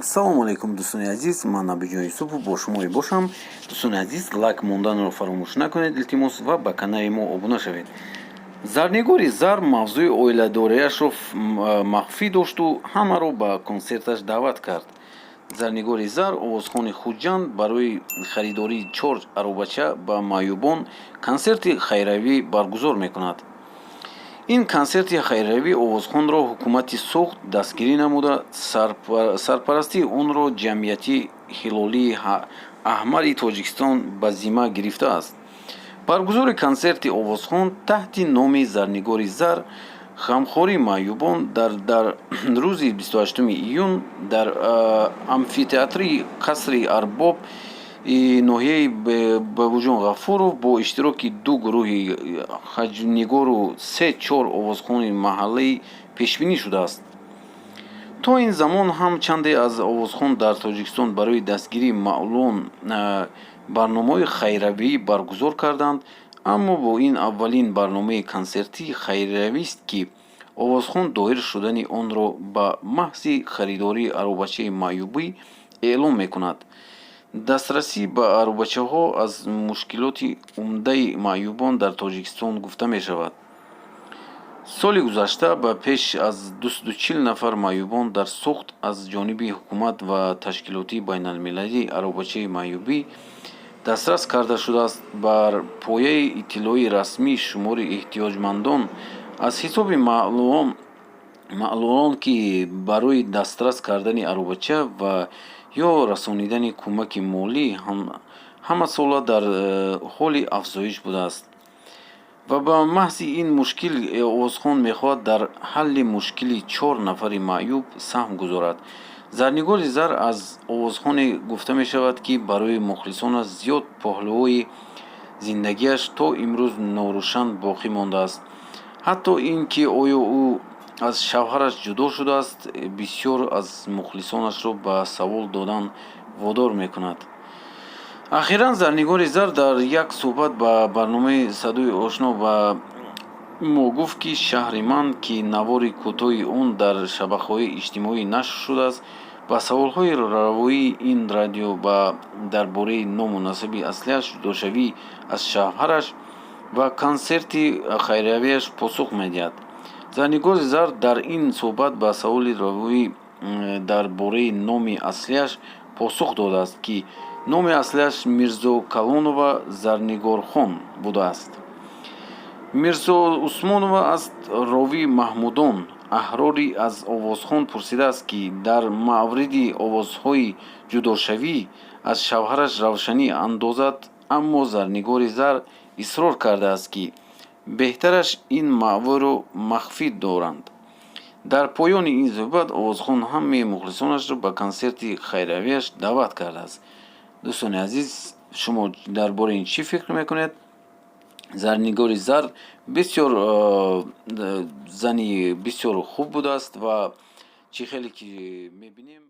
Салому алайкум, дӯстони азиз, ман Набиҷон Юсупов бо шумо бошам. Дӯстони азиз, лайк монданро фаромӯш накунед, илтимос, ва ба канали мо обуна шавед. Зарнигори Зар мавзӯи оиладориашро махфӣ дошту ҳамаро ба консерташ даъват кард. Зарнигори Зар, овозхони Хуҷанд, барои харидории чор аробача ба маъюбон консерти хайриявӣ баргузор мекунад. Ин консерти хайриявии овозхонро ҳукумати Суғд дастгирӣ намуда, сарпарастии онро Ҷамъияти Ҳилолии Аҳмари Тоҷикистон ба зимма гирифтааст. Баргузори консерти овозхон таҳти номи «Зарнигори Зар. Ғамхории маъюбон» дар рӯзи 28 июн дар амфитеатри Қасри Арбоб ноҳияи Бобоҷон Ғафуров бо иштироки ду гурӯҳи ҳаҷвнигору се-чор овозхони маҳаллӣ пешбинӣ шудааст. То ин замон ҳам чанде аз овозхон дар Тоҷикистон барои дастгирии маълулон барномаҳои хайриявӣ баргузор карданд, аммо бо ин аввалин барномаи консертии хайриявист, ки овозхон доир шудани онро ба маҳзи харидории аробачаи маъюбӣ эълон мекунад. Дастрасӣ ба аробачаҳо аз мушкилоти умдаи маъюбон дар Тоҷикистон гуфта мешавад. Соли гузашта ба беш аз 240 нафар маъюбон дар Суғд аз ҷониби ҳукумат ва ташкилоти байналмилалӣ аробачаи маъюбӣ дастрас карда шудааст. Бар пояи иттилои расмӣ, шумори эҳтиёҷмандон аз ҳисоби маълулон, ки барои дастрас кардани аробача ва ё расонидани кӯмаки молӣ, ҳамасола дар ҳоли афзоиш будааст. Ва ба маҳзи ин мушкил овозхон мехоҳад дар ҳалли мушкили чор нафари маъюб саҳм гузорад. Зарнигори Зар аз овозхоне гуфта мешавад, ки барои мухлисонаш зиёд паҳлӯҳои зиндагиаш то имрӯз норӯшан боқӣ мондааст. Ҳатто ин ки оё ӯ аз шавҳараш ҷудо шудааст, бисёр аз мухлисонашро ба савол додан водор мекунад. Ахиран Зарнигори Зар дар як суҳбат ба барномаи «Садои ошно» ба мо гуфт, ки «Шаҳри ман», ки навори кӯтоҳи он дар шабакаҳои иҷтимоӣ нашр шудааст, ба саволҳои равоии ин радио дар бораи ному насаби аслиаш, ҷудошавӣ аз шавҳараш ва консерти хайриявиаш посух медиҳад. Зарнигори Зар дар ин суҳбат ба саволи равоӣ дар бораи номи аслиаш посух додааст, ки номи аслиаш Мирзокалонова Зарнигорхон будааст. Мирзоусмонова аз ровӣ Маҳмудон Аҳрорӣ аз овозхон пурсидааст, ки дар мавриди овозҳои ҷудошавӣ аз шавҳараш равшанӣ андозад, аммо Зарнигори Зар исрор кардааст, ки беҳтараш ин мавзӯъро махфӣ доранд. Дар поёни ин суҳбат овозхон ҳамаи мухлисонашро ба консерти хайриявиаш даъват кардааст. Дӯстони азиз, шумо дар бораи ин чӣ фикр мекунед? Зарнигори Зар бисёр зани бисёр хуб будааст ва чӣ хеле ки мебинем.